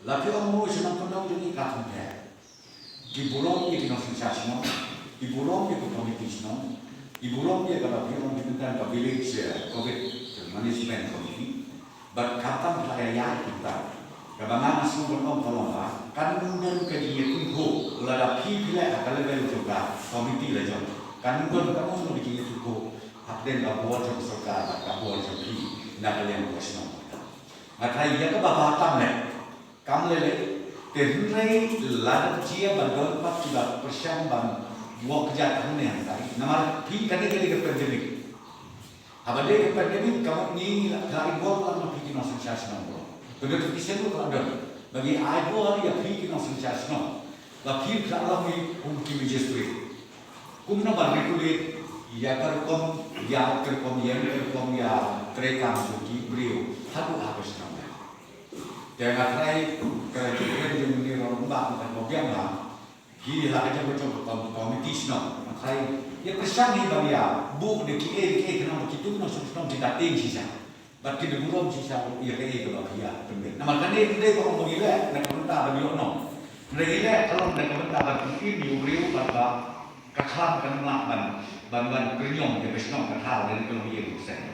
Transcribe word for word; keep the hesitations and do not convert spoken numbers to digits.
La phi ong mo shnong kano jong i ka thong phe. Ki burom ïa ki nongsynshar shnong, ki burom ïa ki komiti shnong, ki burom ïa kaba phi ong ki tymmen ka village eh, covid management committee. Bad khamtam phi la ïa ïa ki ta. Kaba nga nga sngewbha ban ong ka long ba kan don ka jingïathuhkhooh lada phi phi leh ha ka level jong ka komiti la jong. Kan don ka long ka jingïathuhkhooh hapdeng ka bor jong sorkar bad ka bor jong phi na ka liang ka shnong. Nga tharai ïa kaba bha tam leh. Kam lei lei, te hynrei lada jia ban don pat kiba pyrshang ban wok kjat hangne hangtai. Namar phi kane ka dei ka pandemic. Haba dei ka pandemic, ka mut ngi la ka involve lang ma phi ki nongsynshar shnong bro. Ka notification ruh ka la don. Ba ngi ai bor ïa phi ki nongsynshar shnong. Ba phi ka long ngi kum ki magistrate. Kumno ban regulate ïa ka rukom, ïa ka rukom, ïa ka rukom, ïa treikam jong ki briew. Haduh ha ka shnong. Te nga tharai ka jingkren jong une u rangbah nga tharai ba biang ba. Ki la ka jong ka jong ka komiti shnong. Nga tharai ïa pyrshang hi ba ïa buh da kiei kiei khnang ba kitu ki nongshong shnong ki da tieng shisha. Bad ki da burom shisha ïa kaei kaba ki ïa pynbeit. Namar kane ka dei ba ong ba ngi leh na ka bynta ban ïoh nong. Hynrei ngi leh ka long na ka bynta ban pynim ïa u briew bad ba ka khlam ka nang lah ban ban ban pynïong ïa ka shnong ka thaw da ka long ïa u seng.